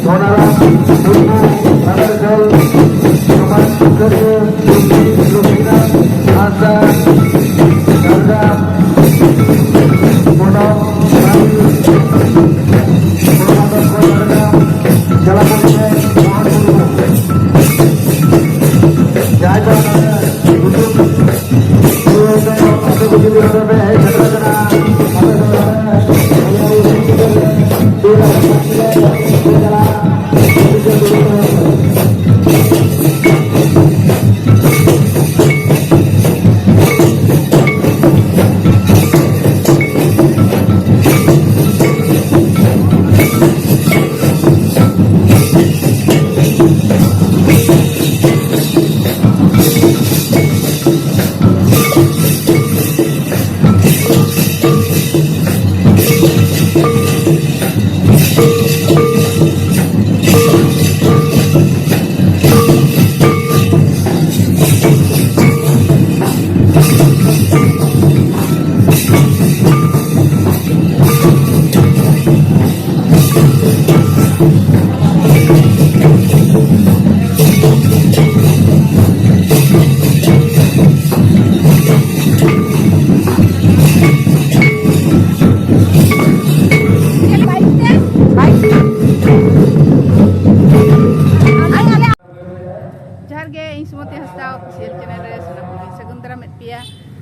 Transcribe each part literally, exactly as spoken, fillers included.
ᱫᱷᱚᱱᱟᱨᱟᱢ ᱢᱩᱨᱢᱩ, ᱨᱟᱢᱮᱥᱣᱚᱨ ᱥᱚᱢᱟᱡᱽ ᱥᱩᱥᱟᱹᱨᱤᱭᱟᱹ, ᱞᱚᱠᱷᱢᱤᱱᱟᱛᱷ ᱦᱟᱸᱥᱫᱟ, ᱡᱷᱟᱲᱜᱨᱟᱢ, ᱯᱚᱱᱚᱛ ᱨᱟᱭ, ᱯᱚᱱᱚᱛ ᱡᱷᱟᱲᱜᱨᱟᱢ, ᱡᱮᱞᱟ ᱯᱚᱨᱤᱥᱚᱫ ᱢᱳᱦᱚᱱ ᱢᱩᱨᱢᱩ᱾ ᱡᱟᱦᱟᱸᱭ ᱠᱚ ᱱᱚᱰᱮ ᱦᱩᱡᱩᱜ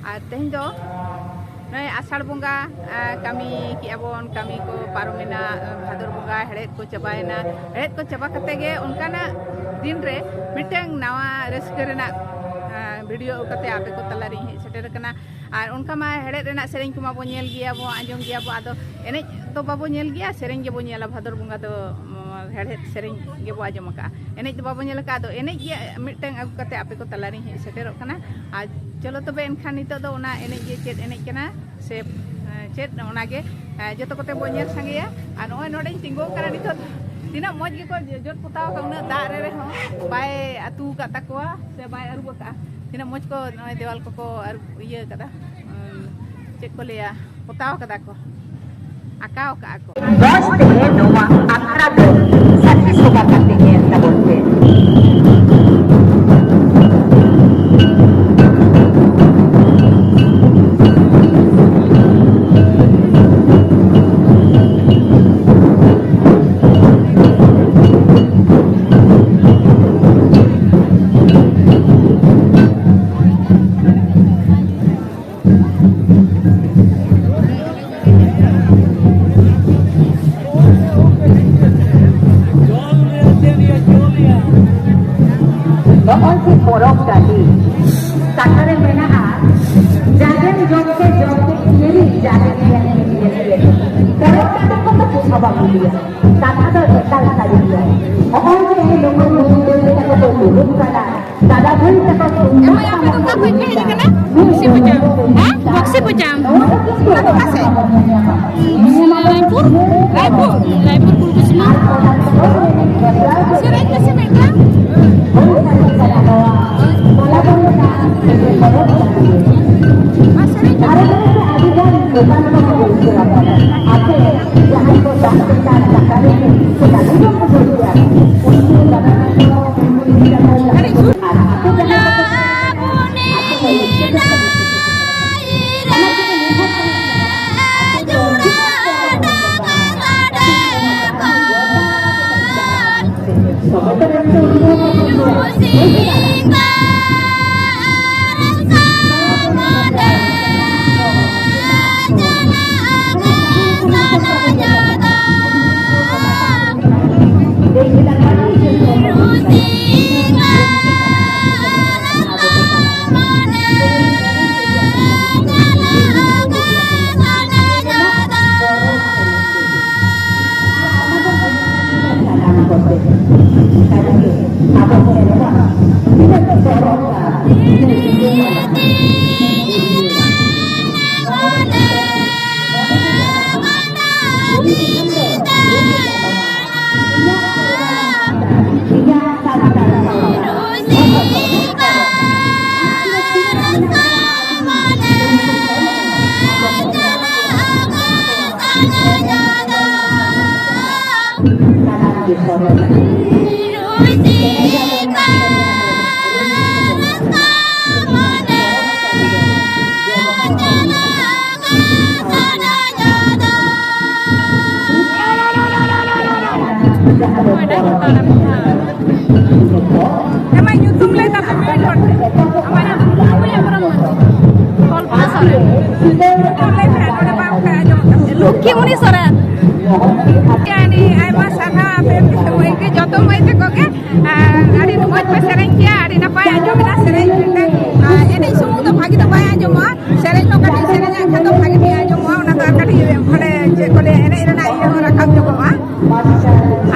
ᱟᱨ ᱛᱮᱦᱮᱧ ᱫᱚ ᱱᱚᱜᱼᱚᱭ ᱟᱥᱟᱲ ᱵᱚᱸᱜᱟ, ᱟᱨ ᱠᱟᱹᱢᱤ ᱠᱮᱜᱼᱟ ᱵᱚᱱ, ᱠᱟᱹᱢᱤ ᱠᱚ ᱯᱟᱨᱚᱢᱮᱱᱟ, ᱵᱷᱟᱫᱚᱨ ᱵᱚᱸᱜᱟ ᱦᱮᱲᱦᱮᱫ ᱠᱚ ᱪᱟᱵᱟᱭᱮᱱᱟ᱾ ᱦᱮᱲᱦᱮᱫ ᱠᱚ ᱪᱟᱵᱟ ᱠᱟᱛᱮ ᱜᱮ ᱚᱱᱠᱟᱱᱟᱜ ᱫᱤᱱ ᱨᱮ ᱢᱤᱫᱴᱟᱝ ᱱᱟᱣᱟ ᱨᱟᱹᱥᱠᱟᱹ ᱨᱮᱱᱟᱜ, ᱟᱨ, ᱵᱷᱤᱰᱤᱭᱳ ᱟᱹᱜᱩ ᱠᱟᱛᱮ ᱟᱯᱮ ᱠᱚ ᱛᱟᱞᱟᱨᱤᱧ ᱦᱮᱡ ᱥᱮᱴᱮᱨ ᱟᱠᱟᱱᱟ᱾ ᱟᱨ ᱚᱱᱠᱟ ᱢᱟ ᱦᱮᱲᱦᱮᱫ ᱨᱮᱱᱟᱜ ᱥᱮᱨᱮᱧ ᱠᱚᱢᱟ ᱵᱚᱱ ᱧᱮᱞ ᱜᱮᱭᱟ ᱵᱚ, ᱟᱸᱡᱚᱢ ᱜᱮᱭᱟ ᱵᱚ, ᱟᱫᱚ ᱮᱱᱮᱡ ᱫᱚ ᱵᱟᱵᱚ ᱧᱮᱞ ᱜᱮᱭᱟ, ᱥᱮᱨᱮᱧ ᱜᱮᱵᱚ ᱧᱮᱞᱟ᱾ ᱵᱷᱟᱫᱚᱨ ᱵᱚᱸᱜᱟ ᱫᱚ, ᱩᱢ, ᱦᱮᱲᱦᱮᱫ ᱥᱮᱨᱮᱧ ᱜᱮᱵᱚ ᱟᱸᱡᱚᱢ ᱟᱠᱟᱜᱼᱟ, ᱮᱱᱮᱡ ᱫᱚ ᱵᱟᱵᱚ ᱧᱮᱞ ᱟᱠᱟᱫᱼᱟ᱾ ᱟᱫᱚ ᱮᱱᱮᱡ ᱜᱮ ᱢᱤᱫᱴᱟᱝ ᱟᱹᱜᱩ ᱠᱟᱛᱮ ᱟᱯᱮ ᱠᱚ ᱛᱟᱞᱟᱨᱤᱧ ᱦᱮᱡ ᱥᱮᱴᱮᱨᱚᱜ ᱠᱟᱱᱟ᱾ ᱟᱨ ᱪᱚᱞᱚ ᱛᱚᱵᱮ ᱮᱱᱠᱷᱟᱱ ᱱᱤᱛᱚᱜ ᱫᱚ ᱚᱱᱟ ᱮᱱᱮᱡ ᱜᱮ ᱪᱮᱫ ᱮᱱᱮᱡ ᱠᱟᱱᱟ ᱥᱮ, ᱮᱸ, ᱪᱮᱫ, ᱚᱱᱟᱜᱮ, ᱮᱸ, ᱡᱚᱛᱚ ᱠᱚᱛᱮ ᱵᱚ ᱧᱮᱞ ᱥᱟᱸᱜᱮᱭᱟ᱾ ᱟᱨ ᱱᱚᱜᱼᱚᱭ ᱱᱚᱰᱮᱧ ᱛᱤᱸᱜᱩ ᱟᱠᱟᱱᱟ ᱱᱤᱛᱚᱜ ᱫᱚ᱾ ᱛᱤᱱᱟᱹᱜ ᱢᱚᱡᱽ ᱜᱮᱠᱚ ᱡᱚ-, ᱡᱚᱫ ᱯᱚᱛᱟᱣ ᱟᱠᱟᱫ, ᱩᱱᱟᱹᱜ ᱫᱟᱜ ᱨᱮ ᱨᱮᱦᱚᱸ ᱵᱟᱭ ᱟᱹᱛᱩ ᱟᱠᱟᱫ ᱛᱟᱠᱚᱣᱟ ᱥᱮ ᱵᱟᱭ ᱟᱹᱨᱩᱵ ᱟᱠᱟᱫᱼᱟ᱾ ᱛᱤᱱᱟᱹᱜ ᱢᱚᱡᱽ ᱠᱚ ᱱᱚᱜᱼᱚᱭ ᱫᱮᱣᱟᱞ ᱠᱚᱠᱚ ᱟᱹᱨᱩᱵ, ᱤᱭᱟᱹ ᱟᱠᱟᱫᱟ, ᱩᱸ, ᱪᱮᱫ ᱠᱚ ᱞᱟᱹᱭᱟ, ᱯᱚᱛᱟᱣ ᱟᱠᱟᱫᱟ ᱠᱚ, ᱟᱸᱠᱟᱣ ᱟᱠᱟᱫᱼᱟ ᱠᱚ᱾ ᱵᱮᱥ ᱛᱮᱜᱮ ᱱᱚᱣᱟ ᱟᱠᱷᱲᱟ ᱫᱚ ᱥᱟᱹᱠᱷᱤ ᱥᱚᱵᱷᱟ ᱠᱟᱛᱮ ᱧᱮᱞ ᱛᱟᱵᱚᱱ ᱯᱮ᱾ ᱱᱚᱜᱼᱚᱭ ᱡᱮ ᱯᱚᱨᱚᱵᱽ ᱴᱟᱺᱰᱤ, ᱠᱟᱛᱷᱟ ᱨᱮ ᱢᱮᱱᱟᱜᱼᱟ, ᱡᱟᱜᱮᱢ ᱡᱚᱢ ᱠᱮᱫ, ᱡᱚᱢ ᱠᱮᱫ ᱠᱷᱤᱭᱟᱹᱨᱤ, ᱡᱟᱜᱮᱢ ᱧᱮᱞ ᱠᱮᱫ, ᱧᱮᱞ ᱠᱮᱫ᱾ ᱯᱚᱨᱚᱵᱽ ᱴᱟᱺᱰᱤ ᱠᱷᱚᱱ ᱫᱚ ᱪᱮᱫ ᱦᱚᱸ ᱵᱟᱝ ᱦᱩᱭᱩᱜᱼᱟ᱾ ᱠᱟᱛᱷᱟ ᱫᱚ ᱮᱠᱟᱞ ᱥᱟᱹᱨᱤ ᱜᱮᱭᱟ᱾ ᱱᱚᱜᱼᱚᱭ ᱡᱮ ᱞᱩᱜᱩ ᱵᱩᱨᱩ ᱛᱟᱠᱚ ᱠᱚ ᱫᱩᱲᱩᱵ ᱠᱟᱱᱟ, ᱫᱟᱫᱟ ᱵᱷᱟᱹᱭ ᱛᱟᱠᱚ ᱛᱩᱢᱫᱟᱜ ᱮᱢᱟᱭ, ᱟᱯᱮ ᱫᱚ ᱴᱟᱢᱟᱠ ᱚᱠᱟ ᱠᱚ ᱠᱷᱚᱱ ᱯᱮ ᱦᱮᱡ ᱨᱩᱭᱮᱫᱟ᱾ ᱟᱠᱟᱱᱟ? ᱵᱚᱠᱥᱤ ᱯᱚᱪᱟᱢ᱾ ᱦᱮᱸ? ᱵᱚᱠᱥᱤ ᱯᱚᱪᱟᱢ᱾ ᱚᱱᱟ ᱫᱚ ᱚᱠᱟ ᱥᱮᱫ? ᱨᱟᱭᱯᱩᱨ᱾ ᱨᱟᱭᱯᱩᱨ ᱯᱷᱩᱞᱠᱩᱥᱢᱟ᱾ ᱥᱮᱨᱮᱧ ᱢᱮᱥᱮ ᱢᱤᱫᱴᱟᱝ᱾ ᱢᱟ ᱥᱮᱨᱮᱧ ᱢᱮᱥᱮ᱾ ᱟᱢᱟᱜ ᱧᱩᱛᱩᱢ ᱞᱟᱹᱭ ᱛᱟᱢ ᱢᱮ, ᱢᱤᱫ ᱦᱚᱲ ᱛᱮ᱾ ᱟᱢᱟᱜ ᱧᱩᱛᱩᱢ? ᱠᱚᱞᱯᱚᱱᱟ ᱥᱚᱨᱮᱱ᱾ ᱧᱩᱛᱩᱢ ᱞᱟᱹᱭ ᱢᱮ, ᱱᱚᱰᱮ ᱵᱟᱝ ᱯᱮ ᱟᱸᱡᱚᱢ ᱠᱟᱫᱟ᱾ ᱞᱚᱠᱠᱷᱤᱢᱩᱱᱤ ᱥᱚᱨᱮᱱ᱾ ᱟᱹᱰᱤ ᱟᱭᱢᱟ ᱥᱟᱨᱦᱟᱣ ᱟᱯᱮ ᱢᱟᱹᱭ ᱜᱮ, ᱡᱚᱛᱚ ᱢᱟᱹᱭ ᱛᱟᱠᱚ ᱜᱮ᱾ ᱟᱨ ᱟᱹᱰᱤ ᱢᱚᱡᱽ ᱯᱮ ᱥᱮᱨᱮᱧ ᱠᱮᱭᱟ, ᱟᱹᱰᱤ ᱱᱟᱯᱟᱭ ᱟᱸᱡᱚᱢ ᱮᱱᱟ ᱥᱮᱨᱮᱧ ᱢᱤᱫᱴᱟᱝ᱾ ᱟᱨ ᱮᱱᱮᱡ ᱥᱩᱢᱩᱝ ᱫᱚ ᱵᱷᱟᱜᱤ ᱫᱚ ᱵᱟᱭ ᱟᱸᱡᱚᱢᱚᱜᱼᱟ, ᱥᱮᱨᱮᱧ ᱦᱚᱸ ᱠᱟᱹᱴᱤᱡ ᱥᱮᱨᱮᱧᱟᱜ ᱠᱷᱟᱱ ᱫᱚ ᱵᱷᱟᱜᱤ ᱜᱮ ᱟᱸᱡᱚᱢᱚᱜᱼᱟ, ᱚᱱᱟ ᱫᱚ ᱟᱨ ᱠᱟᱹᱴᱤᱡ ᱢᱟᱱᱮ ᱪᱮᱫ ᱠᱚ ᱞᱟᱹᱭᱟ, ᱮᱱᱮᱡ ᱨᱮᱱᱟᱜ ᱤᱭᱟᱹ ᱦᱚᱸ ᱨᱟᱠᱟᱵ ᱧᱚᱜᱚᱜᱼᱟ᱾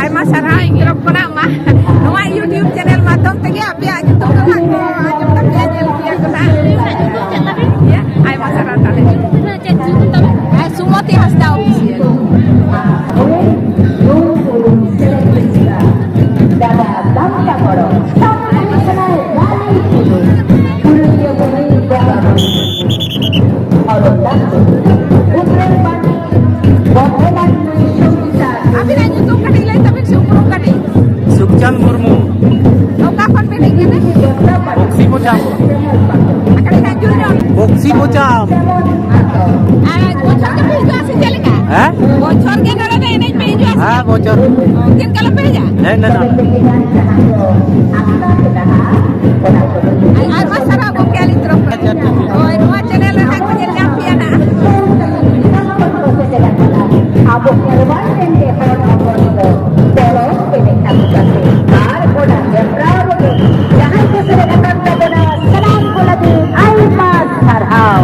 ᱟᱭᱢᱟ ᱥᱟᱨᱦᱟᱣ ᱤᱧ ᱛᱚᱨᱚᱯ ᱠᱷᱚᱱᱟᱜ ᱢᱟ, ᱱᱚᱣᱟ YouTube channel ᱢᱟᱫᱽᱫᱷᱚᱢ ᱛᱮᱜᱮ ᱟᱯᱮᱭᱟᱜ ᱧᱩᱛᱩᱢ ᱫᱚ ᱦᱟᱸᱜ ᱠᱚ ᱟᱸᱡᱚᱢ ᱛᱟᱯᱮᱭᱟ, ᱧᱮᱞ ᱯᱮᱭᱟ ᱠᱚ ᱦᱟᱸᱜ᱾ ᱤᱭᱟᱹ, ᱟᱭᱢᱟ ᱥᱟᱨᱦᱟᱣ ᱛᱟᱦᱞᱮ᱾ ᱦᱮᱸ, ᱥᱩᱢᱚᱛᱤ ᱦᱟᱸᱥᱫᱟ Official᱾ ᱫᱟᱫᱟ ᱫᱟᱢᱠᱟ ᱜᱚᱲᱚ, ᱥᱟᱶᱛᱮ ᱛᱟᱦᱮᱸ ᱠᱟᱱᱟᱭ ᱨᱟᱱᱤ ᱴᱩᱰᱩ, ᱯᱩᱨᱩᱞᱤᱭᱟᱹ ᱵᱩᱦᱤ ᱵᱚᱸᱜᱟ ᱵᱩᱨᱩ᱾ ᱦᱚᱨᱚᱜ ᱫᱟᱜ ᱫᱚ ᱩᱯᱨᱩᱢ ᱵᱟᱹᱱᱩᱜ, ᱵᱚᱨᱫᱷᱚᱢᱟᱱ ᱱᱩᱭ ᱥᱚᱝᱜᱤᱛᱟ᱾ ᱟᱹᱵᱤᱱᱟᱜ ᱧᱩᱛᱩᱢ ᱠᱟᱹᱴᱤᱡ ᱞᱟᱹᱭ ᱛᱟᱵᱤᱱ ᱥᱮ, ᱩᱯᱨᱩᱢ ᱠᱟᱹᱴᱤᱡ᱾ ᱥᱩᱠᱪᱟᱸᱫᱽ ᱢᱩᱨᱢᱩ᱾ ᱚᱠᱟ ᱠᱷᱚᱱ ᱵᱤᱱ ᱦᱮᱡ ᱠᱟᱱᱟ? ᱵᱚᱠᱥᱤ ᱯᱚᱪᱟᱢ᱾ ᱟᱨ ᱠᱟᱹᱴᱤᱡ ᱦᱟᱸᱜ ᱡᱳᱨ ᱧᱚᱜ᱾ ᱵᱚᱠᱥᱤ ᱯᱚᱪᱟᱢ᱾ ᱟᱨ ᱵᱚᱪᱷᱚᱨ ᱜᱮ ᱯᱮ ᱦᱤᱡᱩᱜᱼᱟ ᱥᱮ ᱪᱮᱫ ᱞᱮᱠᱟ? ᱦᱮᱸ? ᱵᱚᱪᱷᱚᱨ ᱜᱮ ᱱᱚᱰᱮ ᱫᱚ ᱮᱱᱮᱡ ᱯᱮ ᱦᱤᱡᱩᱜᱼᱟ ᱥᱮ? ᱦᱮᱸ, ᱵᱚᱪᱷᱚᱨ᱾ ᱛᱤᱱ ᱠᱟᱞᱚᱢ ᱯᱮ ᱦᱮᱡᱼᱟ? ᱦᱮᱡ ᱞᱮᱱᱟ᱾ ᱟᱭᱢᱟ ᱥᱟᱨᱦᱟᱣ ᱜᱚᱢᱠᱮ, ᱟᱹᱞᱤᱧ ᱛᱚᱨᱚᱯ ᱠᱷᱚᱱ᱾ ᱦᱳᱭ, ᱱᱚᱣᱟ channel ᱨᱮ ᱦᱟᱸᱜ ᱠᱚ ᱧᱮᱞ ᱧᱟᱢ ᱯᱮᱭᱟ ᱱᱟᱜ᱾ ᱟᱵᱚ ᱠᱷᱮᱨᱣᱟᱲ ᱨᱮᱱ ᱜᱮ ᱦᱚᱲ ᱦᱚᱯᱚᱱ ᱫᱚ ᱯᱚᱨᱚᱵᱽ ᱮᱱᱮᱡ ᱟᱹᱜᱩ ᱠᱟᱛᱮ ᱟᱨ ᱚᱱᱟ ᱡᱟᱛᱨᱟ ᱨᱮᱜᱮ ᱡᱟᱦᱟᱸᱭ ᱠᱚ ᱥᱮᱞᱮᱫ ᱟᱠᱟᱱ ᱛᱟᱵᱚᱱᱟ, ᱥᱟᱱᱟᱢ ᱠᱚ ᱞᱟᱹᱜᱤᱫ ᱟᱭᱢᱟ ᱥᱟᱨᱦᱟᱣ᱾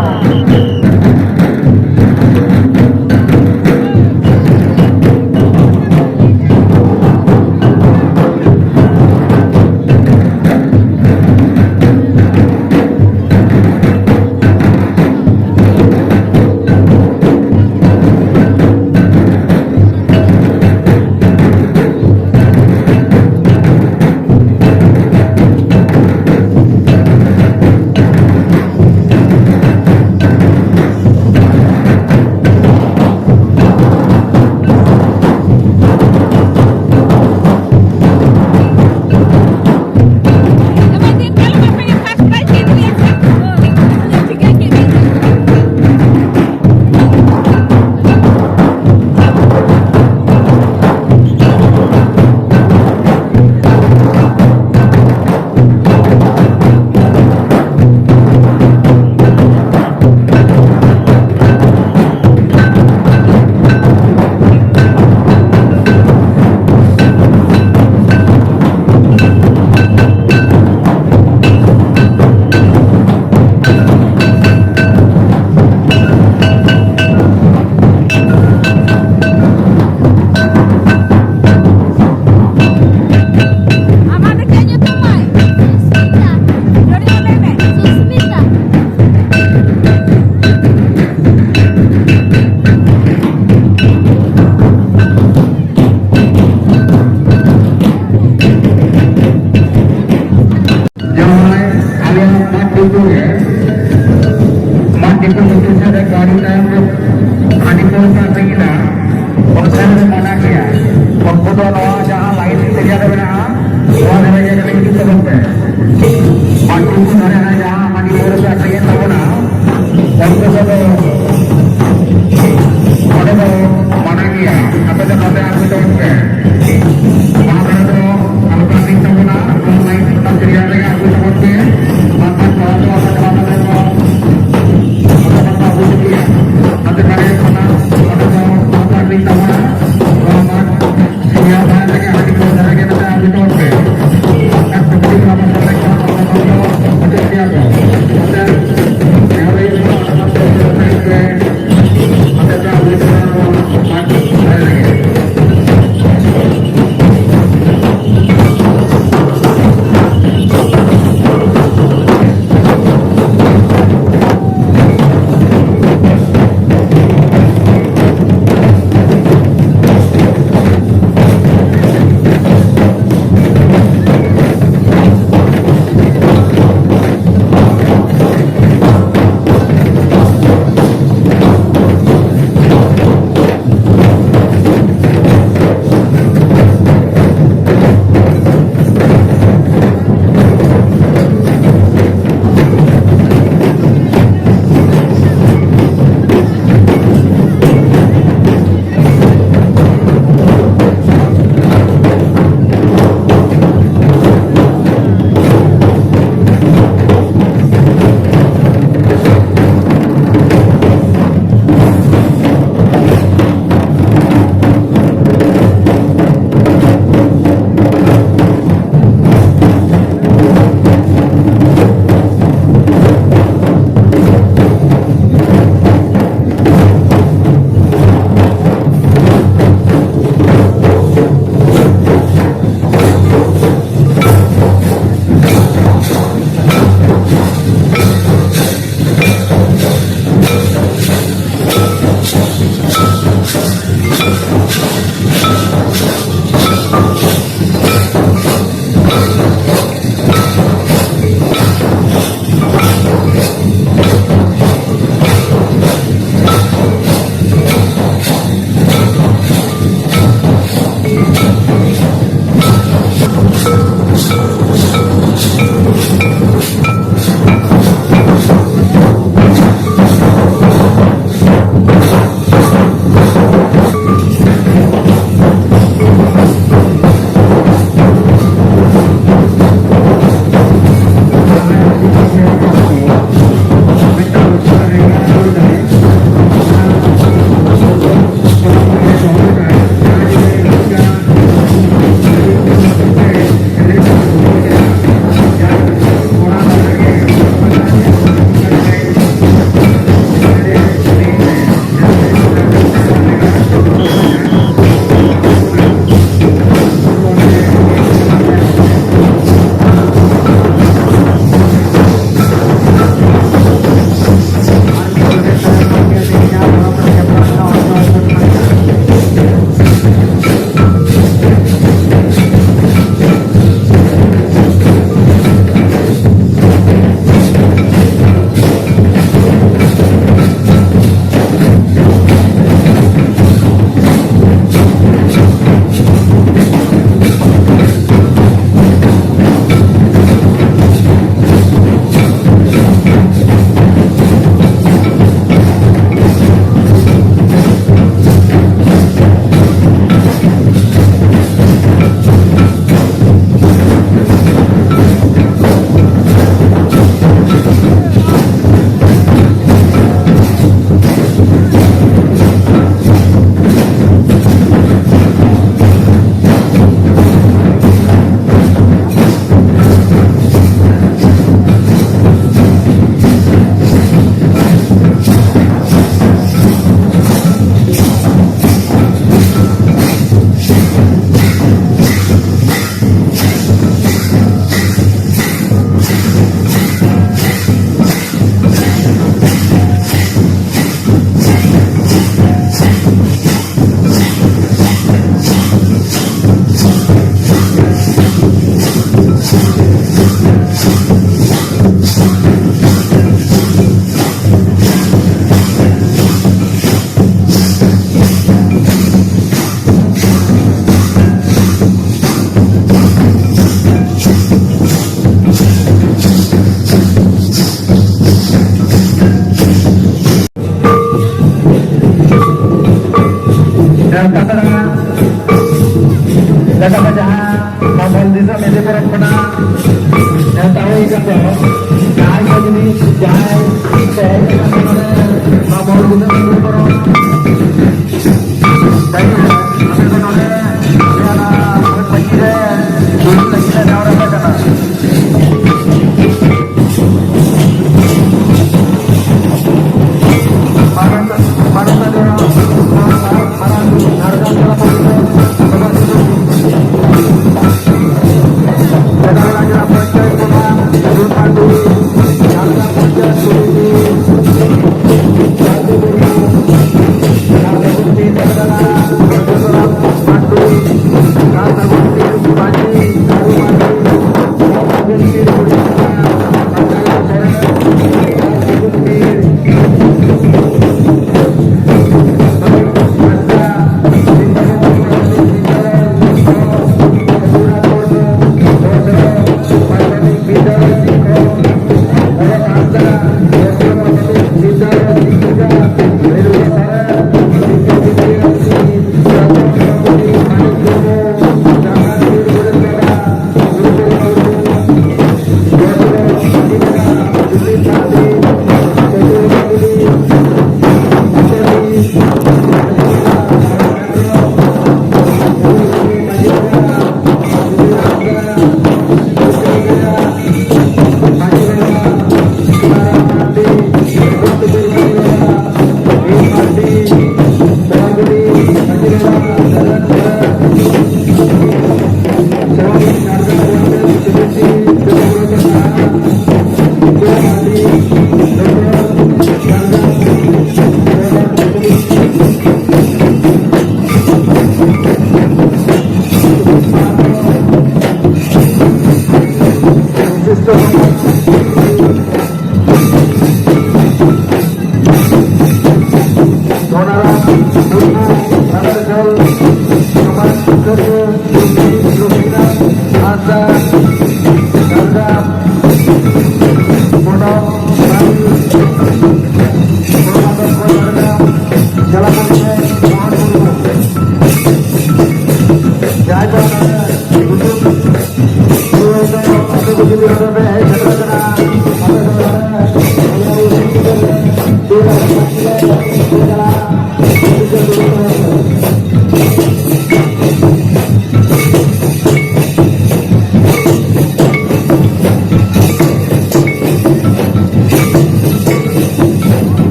ᱜᱟᱹᱰᱤ ᱛᱟᱭᱚᱢ ᱨᱮ ᱦᱟᱺᱰᱤ ᱯᱟᱹᱣᱨᱟᱹ ᱯᱮ ᱟᱹᱠᱷᱨᱤᱧ ᱮᱫᱟ, ᱚᱱᱠᱟ ᱨᱮ ᱢᱟᱱᱟ ᱜᱮᱭᱟ᱾ ᱩᱱᱠᱩ ᱫᱚ ᱱᱚᱣᱟ ᱡᱟᱦᱟᱸ ᱞᱟᱭᱤᱴ ᱮᱨᱤᱭᱟ ᱨᱮ ᱢᱮᱱᱟᱜᱼᱟ, ᱱᱚᱣᱟ ᱫᱷᱟᱨᱮ ᱜᱮ ᱠᱟᱹᱴᱤᱡ ᱦᱤᱡᱩᱜ ᱛᱟᱵᱚᱱ ᱯᱮ᱾ ᱟᱨ ᱩᱱᱠᱩ ᱫᱷᱟᱨᱮ ᱨᱮ ᱡᱟᱦᱟᱸ ᱦᱟᱺᱰᱤ ᱯᱟᱹᱣᱨᱟᱹ ᱯᱮ ᱟᱹᱠᱷᱨᱤᱧᱮᱫ ᱛᱟᱵᱚᱱᱟ, ᱩᱱᱠᱩ ᱠᱚᱫᱚ ᱚᱸᱰᱮ ᱫᱚ ᱢᱟᱱᱟ ᱜᱮᱭᱟ᱾ ᱟᱯᱮ ᱫᱚ ᱱᱚᱰᱮ ᱟᱹᱜᱩ ᱛᱟᱵᱚᱱ ᱯᱮ᱾ ᱱᱚᱣᱟ ᱫᱷᱟᱨᱮ ᱫᱚ ᱟᱞᱚ ᱯᱮ ᱟᱹᱠᱷᱨᱤᱧ ᱛᱟᱵᱚᱱᱟ, ᱱᱚᱣᱟ ᱞᱟᱭᱤᱴ ᱮᱨᱤᱭᱟ ᱨᱮᱜᱮ ᱟᱹᱜᱩ ᱛᱟᱵᱚᱱ ᱯᱮ᱾ ᱵᱟᱝᱠᱷᱟᱱ ᱱᱚᱣᱟ ᱫᱚ ᱟᱞᱮ ᱱᱚᱣᱟ ᱫᱷᱟᱨᱮ ᱫᱚ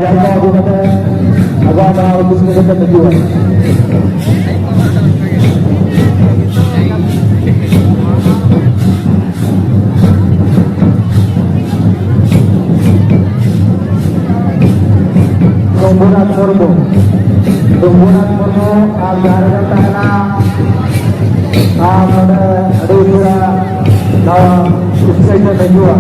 ᱡᱟᱭᱜᱟ ᱟᱹᱜᱩ ᱠᱟᱛᱮ ᱟᱵᱚᱣᱟᱜ ᱱᱚᱣᱟ ᱩᱫᱽᱫᱮᱥᱥᱚ ᱠᱟᱛᱮ ᱦᱤᱡᱩᱜᱼᱟ᱾ ᱰᱚᱢᱵᱩᱱᱟᱛᱷ ᱢᱩᱨᱢᱩ, ᱰᱚᱢᱵᱩᱱᱟᱛᱷ ᱢᱩᱨᱢᱩ ᱟᱨ ᱡᱟᱦᱟᱸ ᱨᱮᱵᱮᱱ ᱛᱟᱦᱮᱱᱟ, ᱟᱨ ᱱᱚᱰᱮ ᱟᱹᱰᱤ ᱩᱥᱟᱹᱨᱟ ᱱᱚᱣᱟ stage ᱨᱮ ᱦᱤᱡᱩᱜᱼᱟ᱾